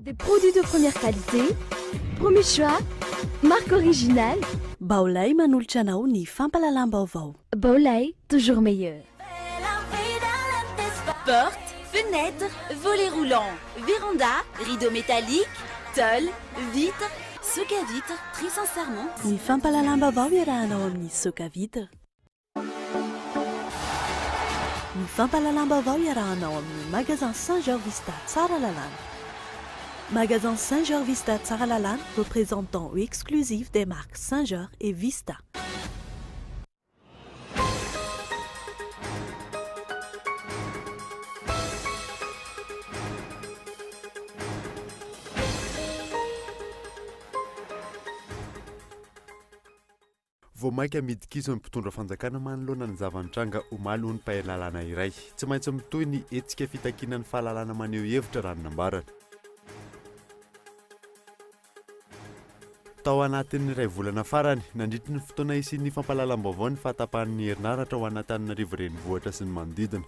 Des produits de première qualité, premier choix, marque originale. Baolai manolotra anao ny fampahalalam-baovao. Baolai, toujours meilleur. Porte, fenêtre, volet roulant, véranda, rideau métallique, tôle, vitre, Socavitre, très sincèrement. Ny fampahalalam-baovao iarahanao amin'ny Socavitre. Ny fampahalalam-baovao iarahanao amin'ny Magasin Saint Georges Vista Tsaralalàna. Magasin Saint Georges Vista Tsaralalàna, représentant exclusif des marques Saint Georges et Vista. Vao mainka midikizo ny mpitondra fanjakana manoloana ny zava-nitranga omaly hoy ny mpahay lalàna iray. Tsy maintsy mitohy ny hetsika fitakiana ny fahalalana maneho hevitra raha ny nambarany. Tao anatin'ny iray volana farany, nandritry ny fotoana hisian'ny fampahalalam-baovao ny fahatapahan'ny herinaratra ho an'Antananarivo renivohitra sy ny manodidina.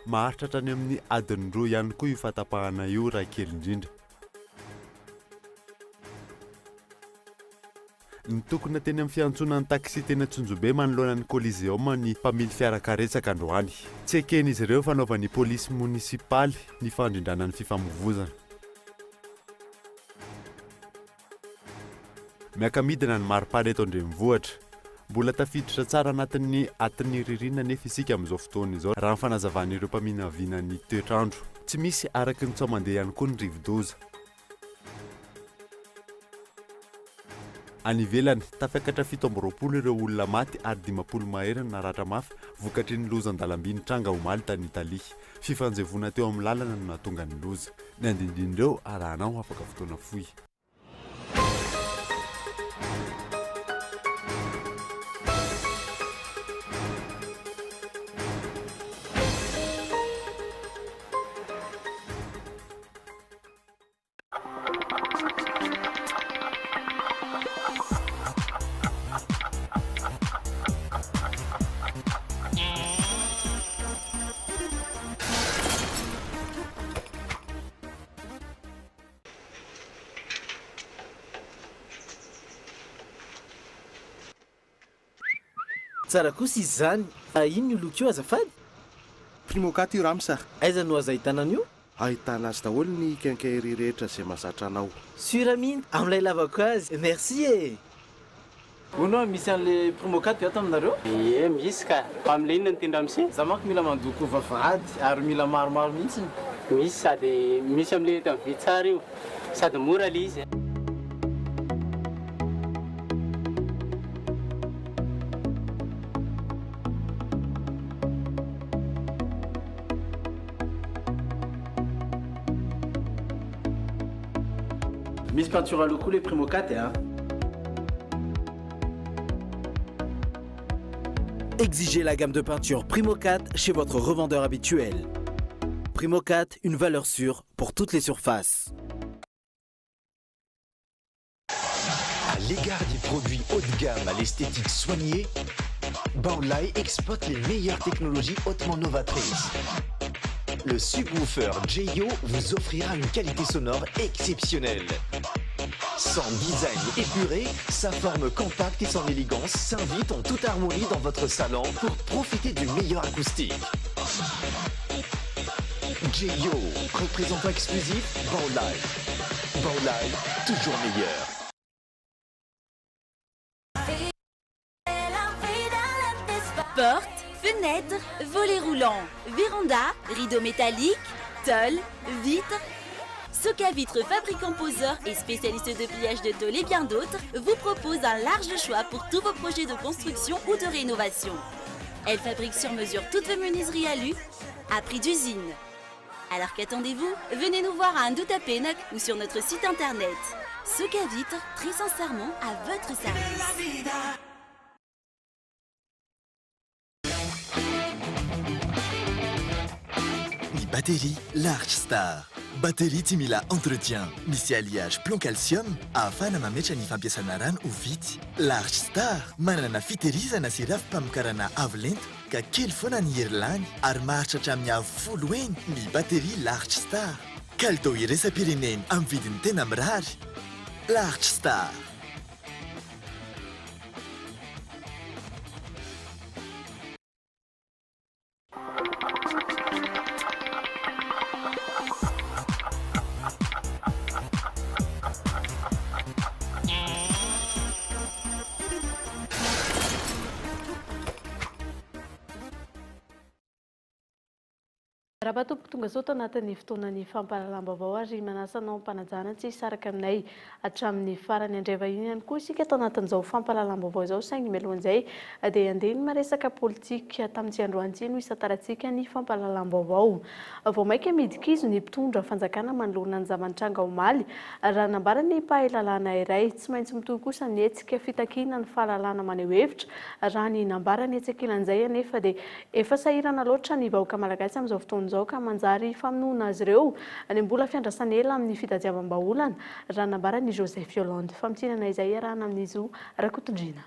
Maharitra hatrany amin'ny adiny roa ihany koa io fahatapahana io raha kely indrindra. Nitokona teny amin'ny fiantsonan'ny taxi teny Antsonjombe manoloana ny Coliseum ny mpamily fiara karetsaka androany. Tsy eken'izy ireo fanaovan'ny polisy monisipaly ny fandrindrana ny fifamoivozana. Miaka-midina ny maripana eto an-drenivohitra. Mbola tafiditra tsara anatin'ny atin'ny ririnina anefa isika amin'izao fotoana izao raha ny fanazavan'ireo mpaminavina ny toetr'andro. Tsy misy araka ny tsaomandeha ihany koa ny rivodoza. Any ivelany, tafiakatra 27 ireo olona maty ary 50 mahery no naratra mafy vokatry ny loza an-dalamby nitranga omaly tany Italia. Fifanjevoana teo amin'ny lalana no nahatonga ny loza. Ny andinindin'ireo arahanao afaka fotoana fohy. Tsara kosa izy izany. Fa inona io loko io azafady? Primocat io rams a! Aiza no azo ahitana an'io? Ahitana azy daholo ny quincaillerie rehetra izay mahazatra anao. Sur mihitsy amin'ilay lavako azy. Merci e! Hono hoa misy an'le Primocat ve ato aminareo? Ie misy ka! Fa amin'le inona no tian ramose? Za manko mila mandoko vavahady ary mila maromaro mihitsiny. Misy sady misy amin'le eto amin'ny vy tsara io. Sady mora le izy. Misy peinture à l'eau koa le Primocat a. Exigez la gamme de peinture Primocat chez votre revendeur habituel. Primocat, une valeur sûre pour toutes les surfaces. À l'égard des produits haut de gamme à l'esthétique soignée, Baolai exploite les meilleures technologies hautement novatrices. Le subwoofer Jeyo vous offrira une qualité sonore exceptionnelle. Son design épuré, sa forme compacte et son élégance s'invitent en toute harmonie dans votre salon pour profiter du meilleur acoustique. Jeyo, représentant exclusif Baolai. Baolai, toujours meilleur. Porte, fenêtre, volet roulant, véranda, rideau métallique, tôle, vitre. Socavitre, fabricant poseur et spécialiste de pliage de tôle et bien d'autres, vous propose un large choix pour tous vos projets de construction ou de rénovation. Elle fabrique sur mesure toutes vos menuiseries alu à prix d'usine. Alors qu'attendez-vous Venez nous voir à Andohatapenaka ou sur notre site internet. Socavitre, très sincèrement à votre service. Ny batterie Large Star. Batterie tsy mila entretien. Misy alliage plomb calcium ahafahana mametra ny fampiasana rano ho vitsy. Large Star manana fitehirizana sy rafi-pamokarana avo lenta ka kely foana ny hery lany ary maharitra hatramin'ny avo folo heny ny batterie Large Star. Kalitao iraisam-pirenena amin'ny vidiny tena mirary. Large Star. Miarahaba tompoko tonga soa ato anatin'ny fotoanan'ny fampahalalam-baovao ary manasa anao am-panajana tsy hisaraka aminay hatramin'ny farany. Handray vahiny ihany koa isika ato anatin'izao fampahalalam-baovao izao saingy mialohan'izay dia handeha ny maresaka politika. Tamin'ity androany ity no hisantarantsika ny fampahalalam-baovao. Vao mainka midi-kizo ny mpitondra fanjakana manoloana ny zava-nitranga omaly raha nambaran'ny mpahay lalàna iray. Tsy maintsy mitohy kosa ny hetsika fitakiana ny fahalalahana maneho hevitra raha ny nambarany. Etsy ankilan'izay anefa dia Efa sahirana loatra ny vahoaka malagasy amin'izao fotoana izao ka manjary famonoana azy ireo ny mbola fiandrasana ela amin'ny fitadiavam-bahaolana, raha nambaran'i Joseph Yolande. Famintinana izay iarahana amin'i Zo Rakotondriana.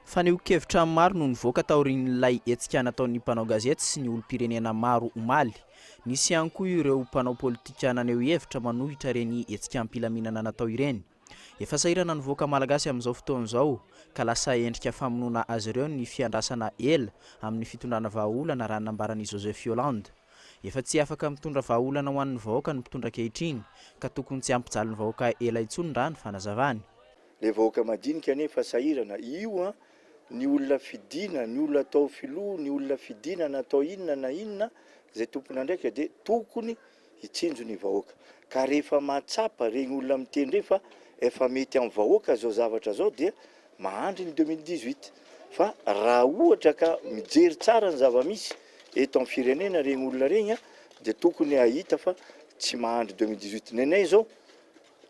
Fanehoan-kevitra maro no nivoaka taorian'ilay hetsika nataon'ny mpanao gazety sy ny olom-pirenena maro omaly. Nisy ihany koa ireo mpanao politika naneho hevitra manohitra ireny hetsika am-pilaminana natao ireny. Efa sahirana ny vahoaka malagasy amin'izao fotoana izao ka lasa endrika famonoana azy ireo ny fiandrasana ela amin'ny fitondrana vahaolana raha ny nambaran'i Joseph Yolande. Efa tsy afaka mitondra vahaolana ho an'ny vahoaka ny mpitondra ankehitriny ka tokony tsy hampijaly ny vahoaka ela intsony raha ny fanazavany. Le vahoaka madinika anie efa sahirana io an, ny olona fidiana, ny olona atao filoha, ny olona fidiana na atao inona na inona zay tompon'andraikitra dia tokony hitsinjo ny vahoaka. Ka rehefa mahatsapa regny olona miteny regny fa efa mety amin'ny vahoaka zao zavatra zao dia mahandry ny 2018. Fa raha ohatra ka mijery tsara ny zava-misy eto amin'ny firenena regny olona regny dia tokony hahita fa tsy mahandry 2018. Nenay zao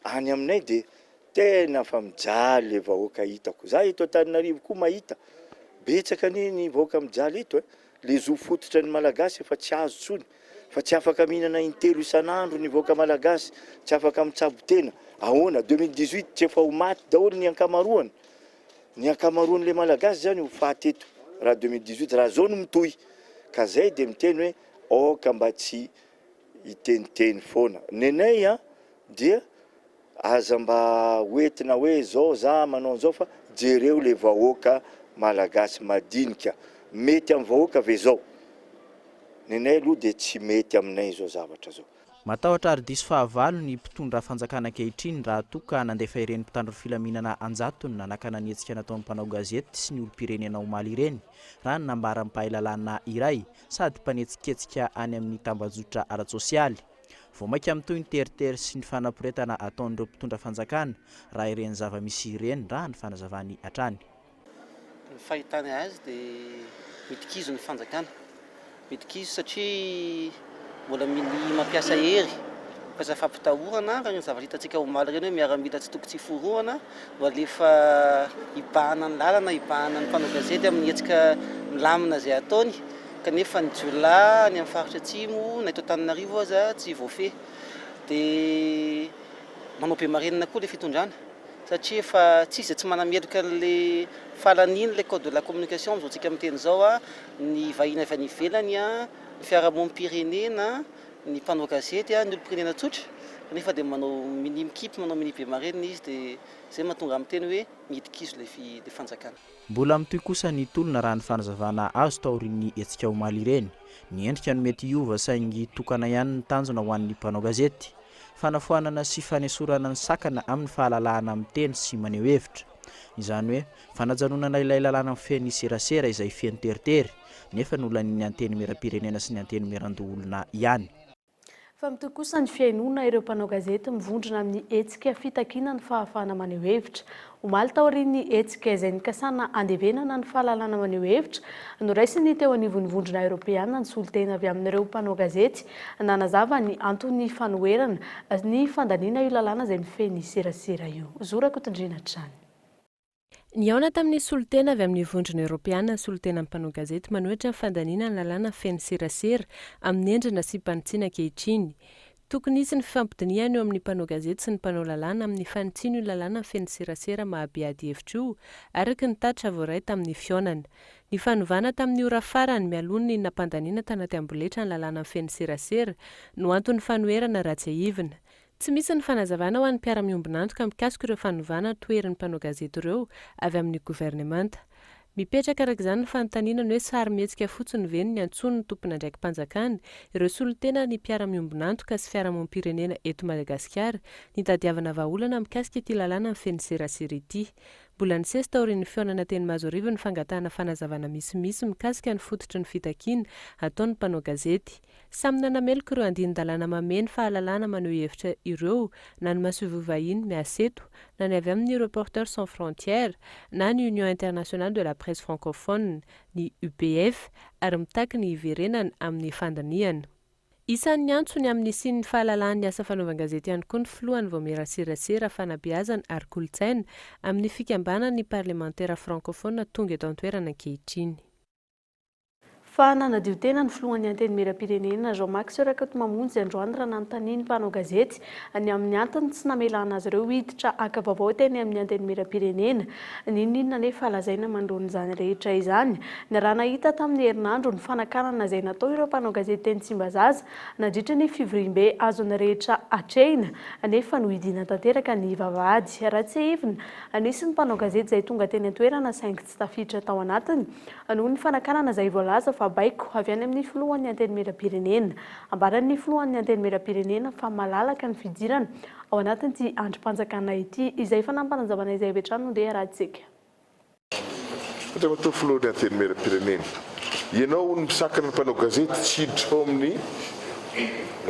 any aminay dia Tena fa mijaly le vahoaka hitako. Za eto Antananarivo koa mahita. Betsaka anie ny vahoaka mijaly eto e. Le zo fototra ny Malagasy efa tsy azo tsony. Fa tsy afaka mihinana intelo isan'andro ny vahoaka Malagasy, tsy afaka mitsabo tena. Ahoana? 2018 tsy efa ho maty daholo ny ankamaroany. Ny ankamaroan'le Malagasy zany ho faty eto raha 2018 raha zao no mitohy. Ka zay de miteny hoe aoka mba tsy hiteniteny foana. Nenay an dia Aza mba hoentina hoe zao za manao an'izao fa jereo le vahoaka malagasy madinika. Mety amin'ny vahoaka ve zao? Nenay aloha dia tsy mety aminay izao zavatra zao. Matahotra ary diso fahavalo ny mpitondra fanjakana ankehitriny raha toa ka nandefa ireny mpitandro filaminana an-jatony nanakana ny hetsika nataon'ny mpanao gazety sy ny olom-pirenena omaly ireny, raha ny nambaran'ny mpahay lalàna iray sady mpanetsiketsika any amin'ny tambajotra ara-tsosialy. Vao mainka mitohy ny teritery sy ny fanaporetana ataon'ireo mpitondra fanjakana raha ireny zava-misy ireny, raha ny fanazavany hatrany. Ny fahitana azy dia midi-kizo ny fanjakana. Midi-kizo satria mbola minia mampiasa hery, mampiasa fampitahorana, araka ny zavatra hitantsika omaly ireny hoe miaramila tsy toko tsy forohana no alefa hibahana ny lalana, hibahana ny mpanao gazety amin'ny hetsika milamina izay ataony. Kanefa ny jiolahy any amin'ny faritra atsimo na eto Antananarivo aza tsy voafehy. Dia manao be marenina koa ilay fitondrana satria efa tsisy izay tsy manameloka an'ilay fahalanian'ilay code de la communication amin'izao tsika miteny izao, ny vahiny avy any ivelany, ny fiarahamonim-pirenena, ny mpanao gazety, ny olom-pirenena tsotra kanefa dia manao minia mikipy, manao minia be marenina izy dia izay mahatonga ahy miteny hoe midi-kizo ilay fanjakana. Mbola mitohy kosa ny tolona raha ny fanazavana azo taorian'ny hetsika omaly ireny. Ny endrika no mety hiova saingy tokana ihany ny tanjona ho an'ny mpanao gazety. Fanafoanana sy fanesorana ny sakana amin'ny fahalalahana miteny sy maneho hevitra. Izany hoe fanajanonana ilay lalàna mifehy ny serasera izay feno teritery nefa nolanian'ny Antenimierampirenena sy ny Antenimierandoholona ihany. Fa mitohy kosa ny fihainoana ireo mpanao gazety mivondrona amin'ny hetsika fitakiana ny fahafahana maneho hevitra. Omaly taorian'ny hetsika izay nikasana handevenana ny fahalalana maneho hevitra, noraisin'ny teo anivon'ny Vondrona Eoropeana ny solontena avy amin'ireo mpanao gazety nanazava ny anton'ny fanoherana ny fandaniana io lalàna izay mifehy ny serasera io. Zo Rakotondriana hatrany. Nihaona tamin'ny solontena avy amin'ny Vondrona Eoropeana ny solontenan'ny mpanao gazety manohitra ny fandaniana ny lalàna feno serasera amin'ny endriny nasiam-panitsiana ankehitriny. Tokony hisy ny fifampidinihana eo amin'ny mpanao gazety sy ny mpanao lalàna amin'ny fanitsiana io lalàna feno serasera mahabe adihevitra io, araka ny tatitra voaray tamin'ny fihaonana. Ny fanovana tamin'ny ora farany mialoha ny nampandaniana tanaty amboletra ny lalàna mifehy ny serasera no anton'ny fanoherana raha tsiahivina. Tsy misy ny fanazavana ho an'ny mpiara-miombon'antoka mikasika ireo fanovana toherin'ny mpanao gazety ireo avy amin'ny governemanta. Mipetraka araka izany ny fanontaniana ny hoe sarimihetsika fotsiny ve ny niantsoan'ny tompon'andraiki-panjakana ireo solontena ny mpiara-miombon'antoka sy fiarahamonim-pirenena eto Madagasikara nitadiavana vahaolana mikasika ity lalàna mifehy ny serasera ity. Mbola nisesy taorian'ny fihaonana teny Mahazoarivo ny fangatahana fanazavana misimisy mikasika ny fototry ny fitakiana ataon'ny mpanao gazety. Samy nanameloka ireo andinin-dalàna mamehy ny fahalalahana maneho hevitra ireo na ny masoivoho vahiny miasa eto, na ny avy amin'ny Reporters sans frontières, na ny Union internationale de la presse francophone, ny UPF, ary mitaky ny hiverenana amin'ny fandinihana. Isan'ny niantso ny amin'ny hisian'ny fahalalahan'ny asa fanaovan-gazety ihany koa ny filohan'ny Vaomiera Serasera, Fanabeazana ary Kolontsaina amin'ny Fikambanan'ny Parlemantera Frankofaonina tonga eto an-toerana ankehitriny. Fa nanadio tena ny filohan'ny Antenimierampirenena, Jean Max Rakotomamonjy, androany raha nanontanian'ny mpanao gazety ny amin'ny antony tsy namelana azy ireo hiditra haka vaovao teny amin'ny Antenimierampirenena. N'inon'inona anefa lazaina manoloana izany rehetra izany. Niaraha-nahita tamin'ny herinandro ny fanakanana izay natao ireo mpanao gazety teny Tsimbazaza nandritra ny fivoriambe azon'ny rehetra atrehina nefa nohidiana tanteraka ny vavahady. Raha tsiahivina, nisy ny mpanao gazety izay tonga teny an-toerana saingy tsy tafiditra tao anatiny noho ny fanakanana izay voalaza fa baiko avy any amin'ny filohan'ny Antenimierampirenena. Ambaran'ny filohan'ny Antenimierampirenena fa malalaka ny fidirana ao anatin'ity andrim-panjakana ity. Izay fanampinanjavana izay avy hatrany no ndeha arahantsika. Andriamatoa Filohan'ny Antenimierampirenena, ianao hono misakana ny mpanao gazety tsy hiditra ao amin'ny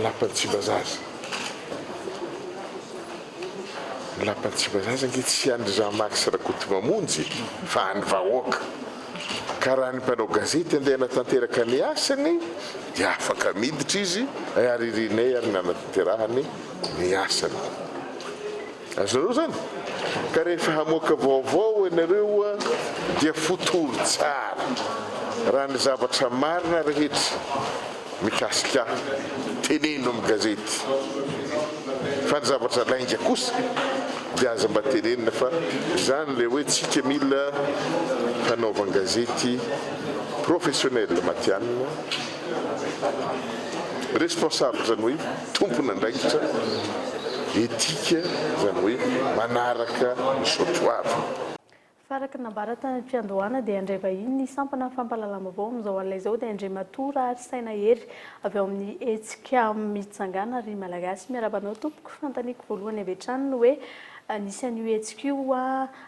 lapan'i Tsimbazaza. Ny lapan'i Tsimbazaza ange tsy an'i Jean Max Rakotomamonjy fa an'ny vahoaka. Ka raha ny mpanao gazety andeha hanatanteraka ny asany dia afaka miditra izy ary irinay ary ny hanatanterahany ny asany. Azonareo izany? Ka rehefa hamoaka vaovao ianareo dia fotory tsara raha ny zavatra marina rehetra mikasika ahy teneno amin'ny gazety fa ny zavatra lainga kosa dia aza mba tenenina fa izany ilay hoe tsika mila fanaovan-gazety professionnel matihanina, responsable izany hoe tompon'andraikitra, éthique izany hoe manaraka ny soatoavina. Fa araka ny nambara tany am-piandohana dia handray vahiny ny sampana fampahalalam-baovao amin'izao alina izao dia Andriamatoa Raharisaina Hery avy ao amin'ny hetsika Mitsangana ry Malagasy. Miarahaba anao tompoko. Fanontaniako voalohany avy hatrany ny hoe nisy an'io hetsika io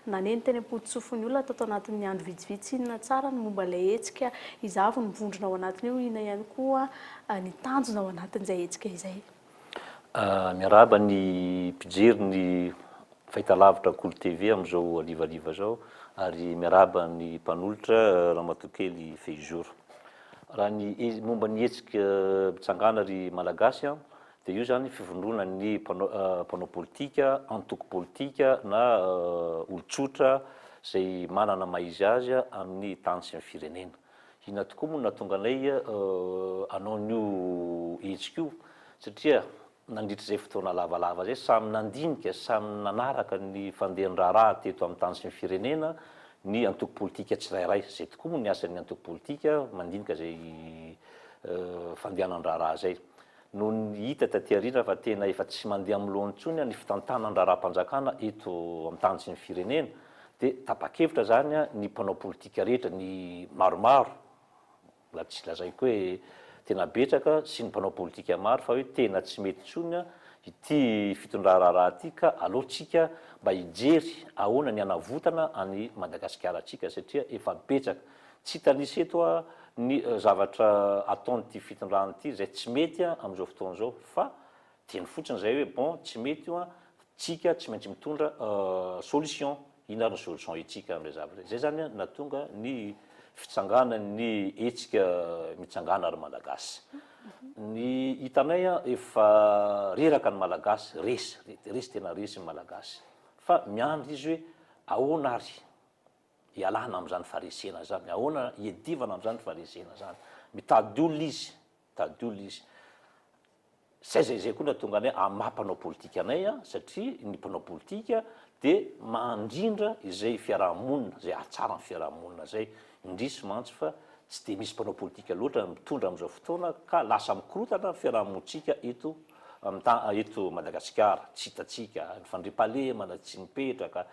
naneno teny am-pototsofin'ny olona tato anatin'ny andro vitsivitsy. Inona tsara ny momba ilay hetsika? Iza avy no mivondrona ao anatin'io? Inona ihany koa ny tanjona ao anatin'izay hetsika izay? Miarahaba ny mpijery ny fahitalavitra Kolo TV amin'izao harivariva izao ary miarahaba ny mpanolotra Ramatoakely Fehizoro. Raha ny momba ny hetsika Mitsangana ry Malagasy dia io izany fivondronan'ny mpanao politika, antoko politika na olon-tsotra izay manana maha izy azy amin'ny tany sy ny firenena. Inona tokoa moa no nahatonga anay hanao an'io hetsika io satria Nandritra izay fotoana lavalava izay, samy nandinika, samy nanaraka ny fandehan-draharaha teto amin'ny tany sy ny firenena ny antoko politika tsirairay. Izay tokoa moa ny asan'ny antoko politika, mandinika izay fandehanan-draharaha izay. Nony hita taty aoriana fa tena efa tsy mandeha amin'ny laoniny intsony ny fitantanan-draharaham-panjakana eto amin'ny tany sy ny firenena, dia tapa-kevitra izany ny mpanao politika rehetra, ny maromaro, Mbola tsy lazaiko hoe tena betsaka sy ny mpanao politika maro fa hoe tena tsy mety intsony ity fitondran-raharaha ity ka aleo tsika mba hijery ahoana ny hanavotana an'i Madagasikara tsika satria efa betsaka tsy hitanisa eto aho ny zavatra ataon'ity fitondrana ity izay tsy mety amin'izao fotoana izao fa Teny fotsiny zay hoe bon tsy mety io an, tsika tsy maintsy mitondra solution, inona ary ny solution hetsika amin'izay zavatra izay, zay zany an nahatonga ny fitsanganan'ny hetsika mitsangana ry Malagasy. Ny hitanay an efa reraka ny Malagasy, resy, resy tena resy ny Malagasy, fa miandry izy hoe ahoana ary hialana amin'izany faharesena zany, ahoana hiadivana amin'izany faharesena zany, mitady olona izy, mitady olona izy. Zay zay zay koa nahatonga anay amin'ny maha mpanao politika anay an, satria ny mpanao politika dia mandrindra izay fiaraha-monina, izay hahatsara ny fiaraha-monina izay. Indrisy mantsy fa tsy dia misy mpanao politika loatra mitondra amin'izao fotoana ka lasa mikorotana ny fiarahamonintsika eto eto Madagasikara. Tsy hitantsika ny fandriampahalemana, tsy mipetraka.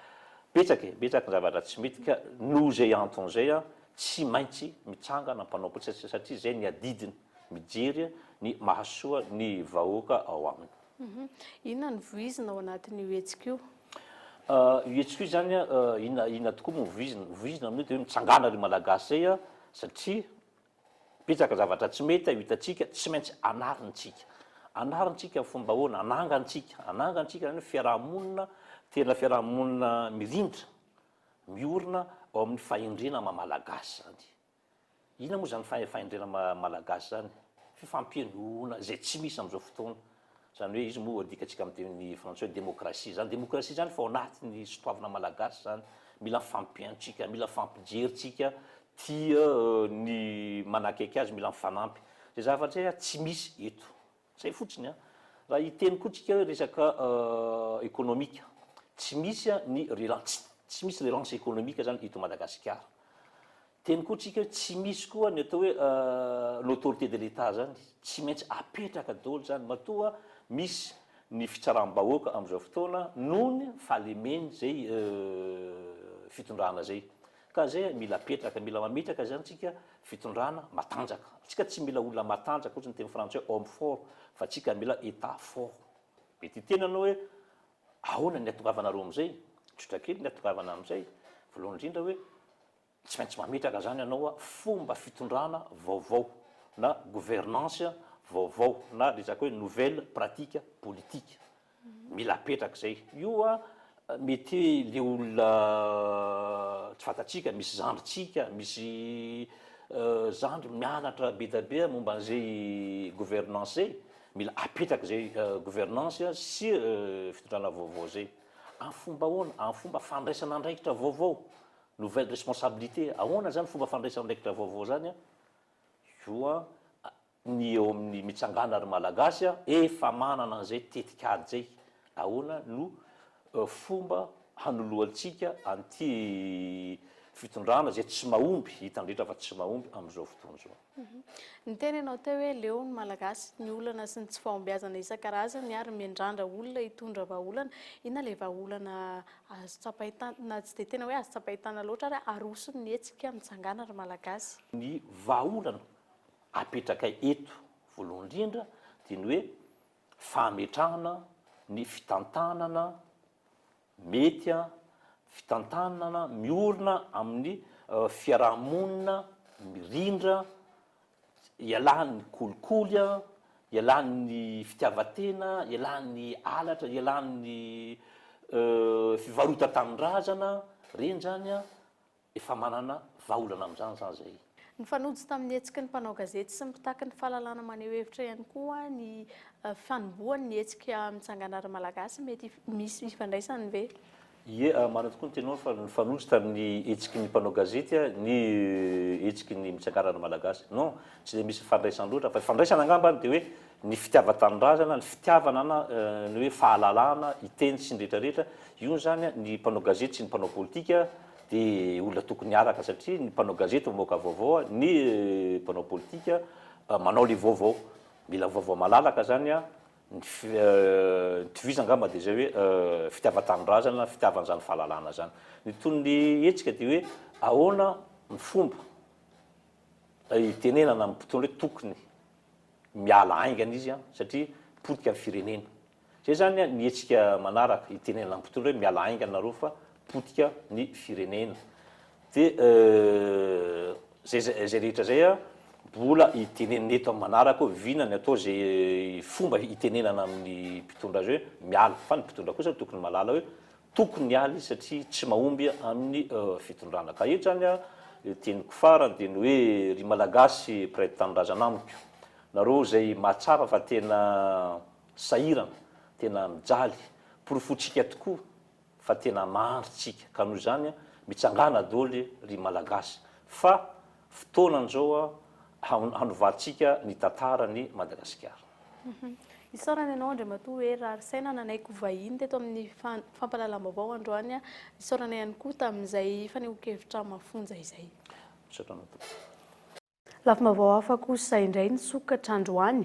Betsaka e, betsaka ny zavatra tsy mety ka noho izay antony izay tsy maintsy mitsangana ny mpanao politika satria izay ny adidiny, mijery ny mahasoa ny vahoaka ao aminy. Inona no voizina ao anatin'io hetsika io? Io hetsika io izany, inona inona tokoa moa voizina? Voizina amin'io dia hoe mitsangàna ry Malagasy izay satria betsaka zavatra tsy mety io hitantsika, tsy maintsy anarintsika. Anarintsika amin'ny fomba ahoana? Anangantsika, anangantsika izany hoe fiaraha-monina, tena fiaraha-monina mirindra, miorina ao amin'ny fahendrena maha Malagasy izany. Inona moa izany fahendrena maha Malagasy izany? Fifampihainoana izay tsy misy amin'izao fotoana. Izany hoe izy moa adikantsika amin'ny teny frantsay hoe démocratie izany. Démocratie izany fa ao anatin'ny sotoavina Malagasy izany. Mila mifampihaino tsika, mila mifampijery tsika, tia ny manakaiky azy, mila mifanampy. Izay zavatra izay tsy misy eto. Zay fotsiny an! Raha hiteny koa tsika hoe resaka ekonomika, tsy misy ny relance, tsy misy relance économique zany eto Madagasikara. Hiteny koa tsika hoe tsy misy koa ny atao hoe l'autorité de l'Etat zany, tsy maintsy apetraka daholo zany, matoa misy ny fitsaram-bahoaka amin'izao fotoana noho ny fahalemeny zay fitondrana zay. Ka zay mila apetraka, mila mametraka zany tsika fitondrana matanjaka. Tsika tsy mila olona matanjaka ohatry ny teny frantsay hoe homme fort fa tsika mila etat fort. Mety hiteny ianao hoe ahoana ny hatongavanareo amin'izay? Tsotra kely ny hatongavana amin'izay, voalohany indrindra hoe tsy maintsy mametraka zany ianao fomba fitondrana vaovao na gouvernance vaovao na resaka hoe nouvelle pratique politique. Mila apetraka izay. Io a mety hoe le olona tsy fantatsika, misy zandrintsika, misy zandry mianatra be dia be momba an'izay gouvernance zay, mila apetraka izay gouvernance sy fitondrana vaovao zay. Amin'ny fomba ahoana? Amin'ny fomba fandraisana andraikitra vaovao, nouvelle responsabilité. Ahoana zany fomba fandraisana andraikitra vaovao zany? Io a Ny eo amin'ny mitsangana ry Malagasy a, efa manana an'izay tetikady izay, ahoana no fomba hanoloantsika an'ity fitondrana izay tsy mahomby, hitan'ny rehetra fa tsy mahomby amin'izao fotoana izao. Niteny ianao teo hoe leo ny Malagasy, ny olana sy ny tsy fahombiazana isan-karazany ary miandrandra olona hitondra vahaolana. Inona ilay vahaolana azo tsapain-tanana, tsy dia tena hoe azo tsapain-tanana loatra ary aroson'ny hetsika mitsangana ry Malagasy? Ny vahaolana apetrakay eto voalohany indrindra dia ny hoe fametrahana ny fitantanana mety, fitantanana miorina amin'ny fiaraha-monina mirindra, ialàn'ny kolikoly, ialàn'ny fitiavan-tena, ialàn'ny halatra, ialàn'ny fivarotan-tanindrazana, ireny izany Efa manana vahaolana amin'izany izany izay. Nifanojo tamin'ny hetsiky ny mpanao gazety sy ny mpitaky ny fahalalana maneho hevitra ihany koa ny fanombohan'ny hetsika Mitsangana ry Malagasy, mety misy ifandraisany ve? Ie, marina tokoa ny teninao fa nifanojo tamin'ny hetsiky ny mpanao gazety ny hetsiky ny Mitsangana ry Malagasy. Non, tsy dia misy ifandraisany loatra fa ifandraisana angamba dia hoe ny fitiavan-tanindrazana, ny fitiavana ny hoe fahalalana hiteny sy ny rehetra rehetra, io izany ny mpanao gazety sy ny mpanao politika dia olona tokony hiaraka satria ny mpanao gazety mamoaka vaovao, ny mpanao politika manao le vaovao. Mila vaovao malalaka zany an, ny tohizana angamba dia izay hoe fitiavan-tanindrazana, fitiavana izany fahalalana izany. Ny tohin'ny hetsika dia hoe ahoana ny fomba hitenenana amin'ny mpitondra hoe tokony miala haingana izy satria potika ny firenena. Zay zany ny hetsika manaraka, hitenenana amin'ny mpitondra hoe miala haingana nareo fa potika ny firenena. De zay zay rehetra zay mbola hitenenina eto amin'ny manaraka hoe vina ny atao zay fomba hitenenana amin'ny mpitondra azy hoe miala. Fa ny mpitondra kosa tokony mahalala hoe tokony hiala izy satria tsy mahomby amin'ny fitondrana. Ka eto zany ny teniko farany dia ny hoe ry Malagasy mpiray tanindrazana amiko, nareo izay mahatsapa fa tena sahirana, tena mijaly, porofointsika tokoa fa tena mahantra tsika, ka noho izany mitsangàna doly ry Malagasy fa fotoanany izao hanovantsika ny tantaran'i Madagasikara. Isaorana ianao Andriamatoa Hery Raharisaina nanaiky ho vahiny teto amin'ny fampahalalam-baovao androany. Isaorana ihany koa tamin'izay fanehoan-kevitra mafonja izay. Misaotra anao tompoko. Lafim-baovao hafa kosa indray nisokatra androany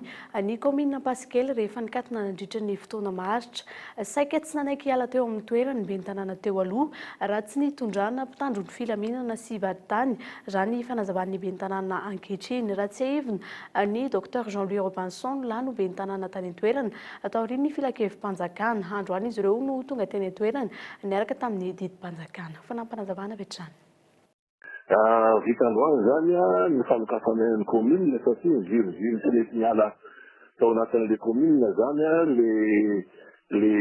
ny kaominina Ampasikely rehefa nikatona nandritra ny fotoana maharitra. Saika tsy nanaiky hiala teo amin'ny toerany ny ben'ny tanàna teo aloha raha tsy nitondrana mpitandro ny filaminana sy vadintany, raha ny fanazavan'ny ben'ny tanàna ankehitriny. Raha tsiahivina, ny Docteur Jean Louis Robinson no lany ho ben'ny tanàna tany an-toerana taorian'ny filankevi-panjakana. Androany izy ireo no tonga teny an-toerana niaraka tamin'ny didim-panjakana. Fanampinazavana avy hatrany. Vita androany izany ny fanokafana ny commune satria niziriziry tsy nety niala tao anatin'ilay commune izany le le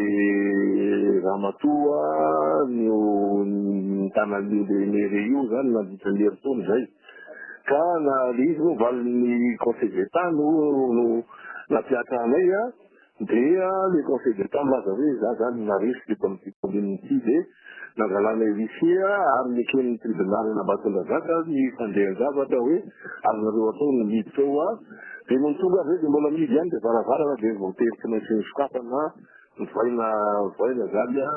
ramatoa no nitana an'io le mairie io izany nandritra ny herintaona izay. Ka na le izy moa valin'ny conseil d'Etat no no nampihatra anay Dia le conseil d'Etat milaza hoe za zany naresy teto amin'ity commune ity dia nangalana huissier ary neken'ny tribunal an'Ambatondrazaka ny fandehan-javatra hoe azonareo atao ny miditra ao a! Dia nony tonga avy eo dia mbola mihidy ihany dia varavarana dia voatery tsy maintsy nosokafana novaina voaina zany a,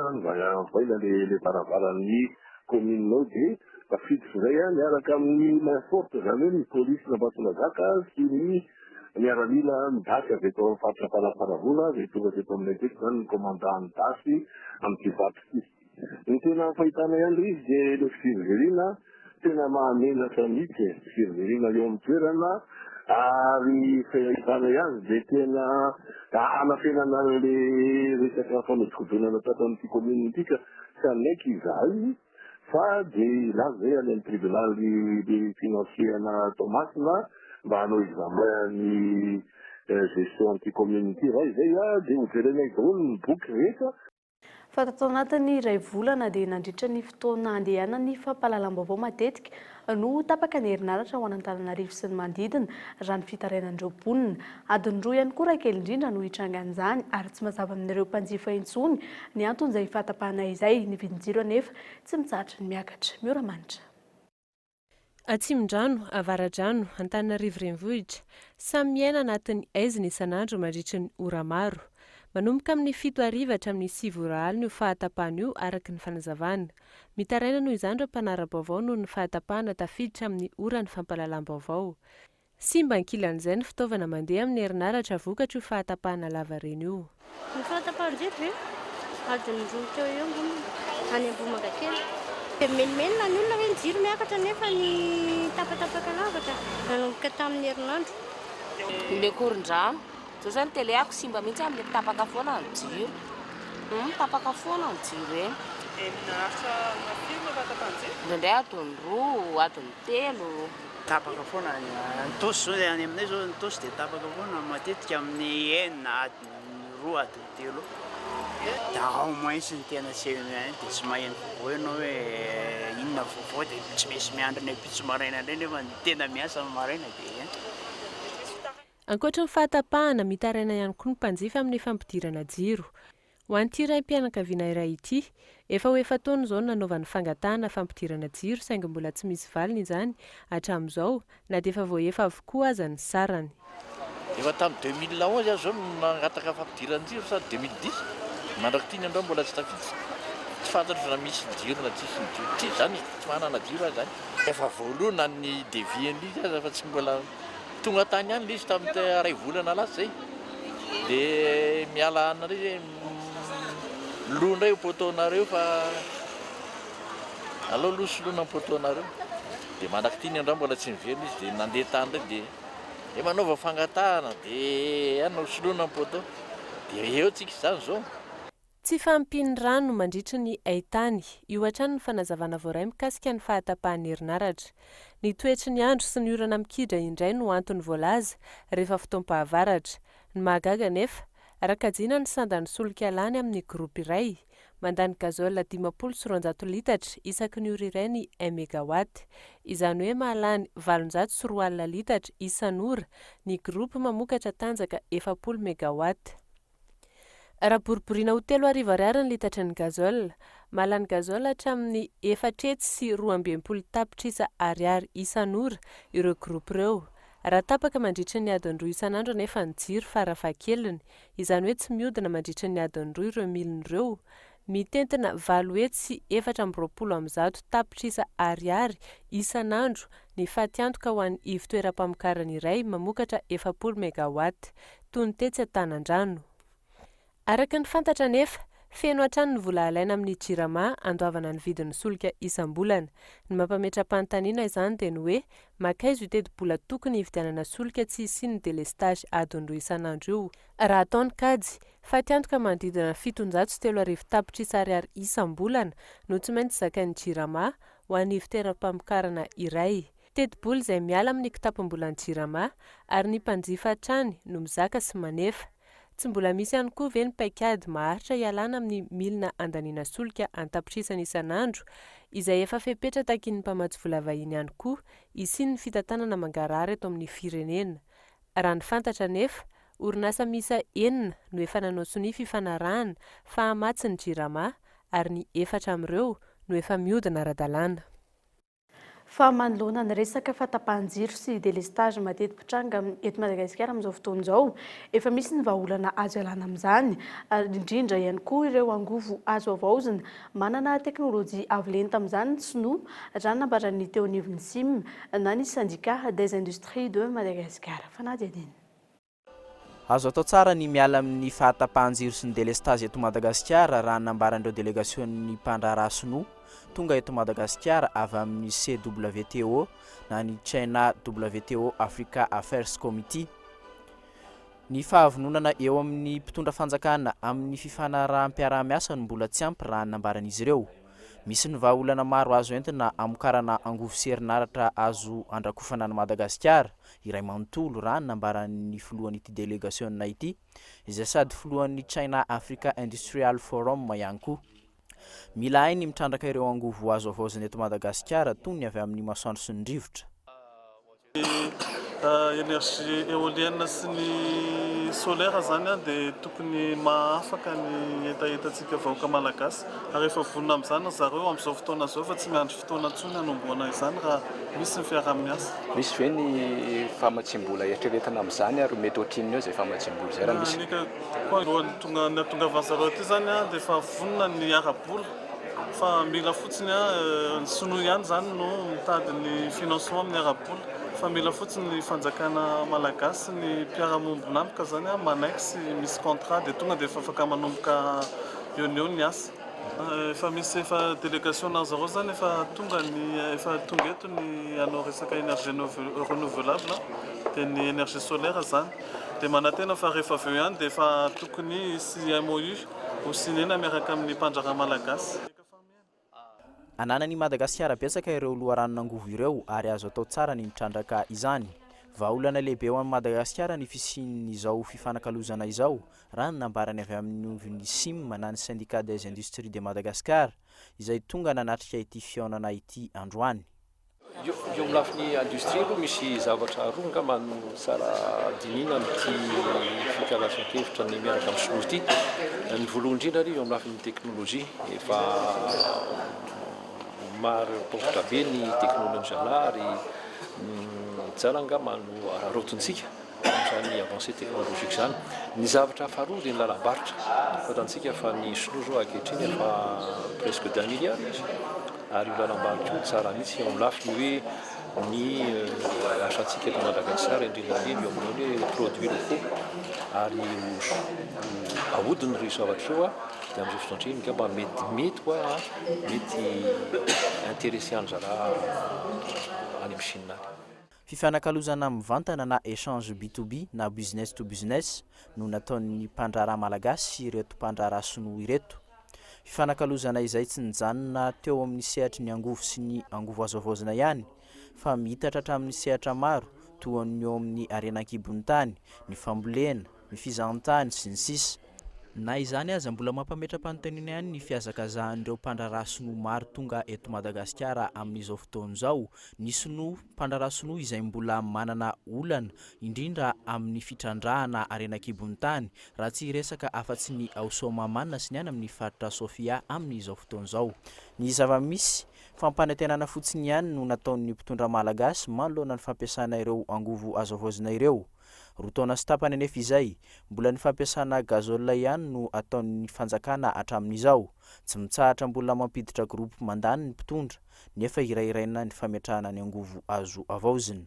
voaina le le varavaran'ny commune ao dia tafiditra izay a miaraka amin'ny main forte zany hoe ny police n'Ambatondrazaka sy ny Miaramila ny das avy eto amin'ny faritra Amparafaravola izay tonga teto aminay teto izany ny commandant ny das amin'ity faritra ity. Ny tena fahitanay an'ilay izy dia ilay fiziriziriana tena mahamenatra mihitsy e, fiziriziriana eo amin'ny toerana ary fahitanay azy dia tena hanafenana an'ilay resaka fanodikodinana tato amin'ity commune ity ka tsy hanaiky izahay. Fa dia hilaza izay any amin'ny tribunal financier ana Toamasina mba hanao examen ny gestion an'ity commune ity raha izay dia ho jerenay daholo ny boky rehetra. Fa tato anatin'ny iray volana dia nandritra ny fotoana andehanan'ny fampahalalam-baovao matetika no tapaka ny herinaratra ho an'Antananarivo sy ny manodidina, raha ny fitarainan'ireo mponina. Adiny roa ihany koa raha kely indrindra no hitrangan'izany ary tsy mazava amin'ireo mpanjifa intsony ny anton'izay fahatapahana izay. Ny vidin-jiro anefa tsy mitsahatra ny miakatra. Miora Manitra. Atsimondrano, Avaradrano, Antananarivo Renivohitra, samy miaina anatin'ny haizina isan'andro mandritry ny ora maro. Manomboka amin'ny fito hariva hatramin'ny sivy ora alina io fahatapahana io araka ny fanazavana. Mitaraina noho izany ireo mpanara-baovao noho ny fahatapahana tafiditra amin'ny oran'ny fampahalalam-baovao. Simba ankilan'izay ny fitaovana mandeha amin'ny herinaratra vokatr'io fahatapahana lavareny io. Ny fahatapahan-jiro ve? Adiny roa teo eo angamba, any Ambohimangakely. Dia mimenomenona ny olona hoe ny jiro miakatra nefa ny tapatapaka lava ka. Nanomboka tamin'ny herinandro. Ilay korondrano. Zao zany télé ako simba mihitsy amle tapaka foana ny jiro. Hum tapaka foana ny jiro eny. Dia naharitra ora firy no fahatapahan-jiro? Indraindray adiny roa, adiny telo. Tapaka foana, ny Tosy zao any aminay zao ny Tosy dia tapaka foana matetika amin'ny enina, adiny roa, adiny telo eo. Dia ao moins ny tena tsy haino ihany dia tsy maheno vaovao ianao hoe inona ny vaovao dia tsy maintsy miandry ny ampitso maraina indray nefa ny tena miasa amin'ny maraina dia. Ankoatry ny fahatapahana, mitaraina ihany koa ny mpanjifa amin'ny fampidirana jiro. Ho an'ity raim-pianakaviana iray ity, efa ho efa-taona izao no nanaovany fangatahana fampidirana jiro saingy mbola tsy misy valiny izany hatramin'izao na dia efa voahefa avokoa aza ny sarany. Efa tamin'ny 2011 aho izao no nangataka fampidiran-jiro sa 2010, mandrak'ity ny androany mbola tsy tafiditra. Tsy fantatro na misy jiro na tsisy ny jiro. Tsisy izany e, tsy manana jiro aho izany. Efa voaloa na ny devis an'izy aza fa tsy mbola. Tonga tany ihany ilay izy tamin'ny iray volana lasa izay. Dia miala any indray izy hoe lo indray io poteau-nareo fa aleo aloha soloina ny poteau-nareo. Dia mandrak'ity ny androany mbola tsy niverina izy dia nandeha tany indray dia hoe manaova fangatahana dia any hosoloina ny poteau. Dia eo tsika izany izao. Tsy fahampian'ny rano mandritry ny haintany, io hatrany ny fanazavana voaray mikasika ny fahatapahan'ny herinaratra. Ny toetry ny andro sy ny orana mikidra indray no antony voalaza rehefa fotoam-pahavaratra. Ny mahagaga anefa, raha kajiana ny sandan'ny solika lany amin'ny groupe iray, mandany gazole 250 litatra isaky ny ora iray ny un megawatt. Izany hoe mahalany 2800 litatra isan'ora ny groupe mamokatra tanjaka 40 megawatt. Raha boriboriana ho 3000 ariary ny litatry ny gazole, mahalany gazole hatramin'ny 462 tapitrisa ariary isan'ora ireo groupe ireo. Raha tapaka mandritry ny adiny roa isan'andro anefa ny jiro fara fahakeliny, izany hoe tsy mihodina mandritry ny adiny roa ireo milina ireo, Mitentina 124 tapitrisa ariary isan'andro ny fatiantoka ho an'ny ivon-toeram-pamokarana iray mamokatra 40 megawatt, toy ny tetsy Antanandrano. Araka ny fantatra anefa, feno hatrany ny vola alaina amin'ny Jirama andoavana ny vidin'ny solika isam-bolana. Ny mampametra-panontaniana izany dia ny hoe, mankaiza io tetibola tokony hividianana solika tsy hisian'ny delestazy adiny roa isan'andro io? Raha atao ny kajy, fatiantoka manodidina ny 3700 tapitrisa ariary isam-bolana no tsy maintsy zakain'ny Jirama ho an'ny ivontoeram-pamokarana iray. Tetibola izay miala amin'ny kitapom-bolan'ny Jirama ary ny mpanjifa hatrany no mizaka sy manefa. Tsy mbola misy ihany koa ve ny paikady maharitra hialana amin'ny milina andaniana solika an-tapitrisany isan'andro, izay efa fepetra takian'ny mpamatsy vola vahiny ihany koa hisian'ny fitantanana mangarahara eto amin'ny firenena? Raha ny fantatra anefa, orinasa miisa enina no efa nanao sonia fifanarahana fa hamatsy ny Jirama ary ny efatra amin'ireo no efa mihodina ara-dalàna. Fa manoloana ny resaka fahatapahan-jiro sy délestage mateti-pitranga eto Madagasikara amin'izao fotoana izao, efa misy ny vahaolana azo ialana amin'izany, ary indrindra ihany koa ireo angovo azo havaozina. Manana teknolojia avo lenta amin'izany ny Sinoa, raha ny nambaran'ny teo anivon'ny Sim na ny Syndicat des Industries de Madagascar. Fanadihadiana. Azo atao tsara ny miala amin'ny fahatapahan-jiro sy ny delestazy eto Madagasikara raha ny nambaran'ireo delegasionin'ny mpandraharaha sinoa tonga eto Madagasikara avy amin'ny CWTO na ny China WTO Africa Affairs Committee. Ny fahavononana eo amin'ny mpitondra fanjakana amin'ny fifanaraham-piaraha-miasa no mbola tsy ampy raha ny nambaran'izy ireo. Misy ny vahaolana maro azo entina hamokarana angovo sy herinaratra azo andrakofana an'i Madagasikara iray manontolo, raha ny nambaran'ny filohan'ity delegasiona ity, izay sady filohan'ny China Africa Industrial Forum ihany koa. Mila hay ny mitrandraka ireo angovo azo havaozina eto Madagasikara toy ny avy amin'ny masoandro sy ny rivotra. Ny énergie éolienne sy ny solaire izany dia tokony mahafaka ny hetahetantsika vahoaka malagasy ary efa vonona amin'izany ry zareo amin'izao fotoana izao fa tsy miandry fotoana intsony hanombohana izany raha misy ny fiaraha-miasa. Misy ve ny famatsiam-bola eritreretina amin'izany ary mety ohatrinona eo izay famatsiam-bola izay raha misy? Ny alohan'ny tonga ny hahatongavan'ny zareo aty izany dia efa vonona ny ara-bola fa mila fotsiny ny sinoa ihany izany no mitady ny financement amin'ny ara-bola fa mila fotsiny ny fanjakana malagasy sy ny mpiara-miombon'antoka izany manaiky sy misy contrat dia tonga dia efa afaka manomboka eo no eo ny asa. Efa misy efa délégation na zareo zany efa tonga ny efa tonga eto ny hanao resaka énergie renouvelable dia ny énergie solaire zany dia manantena fa rehefa avy eo ihany dia efa tokony hisy MOU ho signer-na miaraka amin'ny mpandraharaha malagasy. Ananan'i Madagasikara betsaka ireo loharanon'angovo ireo ary azo atao tsara ny mitrandraka izany. Vahaolana lehibe ho an'i Madagasikara ny fisian'izao fifanakalozana izao raha ny nambarany avy amin'ny Sim na ny Syndicat des Industries de Madagascar, izay tonga nanatrika ity fihaonana ity androany. Eo amin'ny lafiny industrie aloha misy zavatra roa angamba no tsara dinihina amin'ity fikalasan-kevitra ny miaraka amin'ny sinoa ity. Ny voalohany indrindra aloha eo amin'ny lafiny teknolojia, efa marim-pototra be ny teknolojia zalahy ary tsara angamba no araraotintsika. Izany avancée technologique izany. Ny zavatra faharoa dia ny lalam-barotra. Fantantsika fa ny sinoa izao ankehitriny efa presque d'un milliard izy ary io lalam-barotra io tsara mihitsy eo amin'ny lafiny hoe ny asantsika eto Madagasikara indrindra indrindra eo amin'ny hoe produits locaux ary ahodina ireo zavatra ireo dia amin'izay fotoana izay angamba mety mety hoa mety intéressé an-dry zalahy any amin'ny Chine any. Fifanakalozana mivantana na échange B to B na business to business no nataon'ny mpandraharaha malagasy sy ireto mpandraharaha sinoa ireto. Fifanakalozana izay tsy nijanona teo amin'ny sehatry ny angovo sy ny angovo azo havaozina ihany fa miitatra hatramin'ny sehatra maro toa ny eo amin'ny harena an-kibon'ny tany, ny fambolena, ny fizahantany, sy ny sisa. Na izany aza, mbola mampametra-panontaniana ihany ny fihazakazahan'ireo mpandraharaha sinoa maro tonga eto Madagasikara amin'izao fotoana izao. Ny sinoa, mpandraharaha sinoa izay mbola manana olana, indrindra amin'ny fitrandrahana harena an-kibon'ny tany, raha tsy hiresaka afa-tsy ny ao Soamahamanina sy ny any amin'ny faritra Sofia amin'izao fotoana izao. Ny zava-misy, fampanantenana fotsiny ihany no nataon'ny mpitondra malagasy manoloana ny fampiasana ireo angovo azo havaozina ireo. Roa taona sy tapany anefa izay, mbola ny fampiasana gazole ihany no ataon'ny fanjakana hatramin'izao. Tsy mitsahatra mbola mampiditra groupe mandany ny mpitondra, nefa hirahiraina ny fametrahana ny angovo azo havaozina.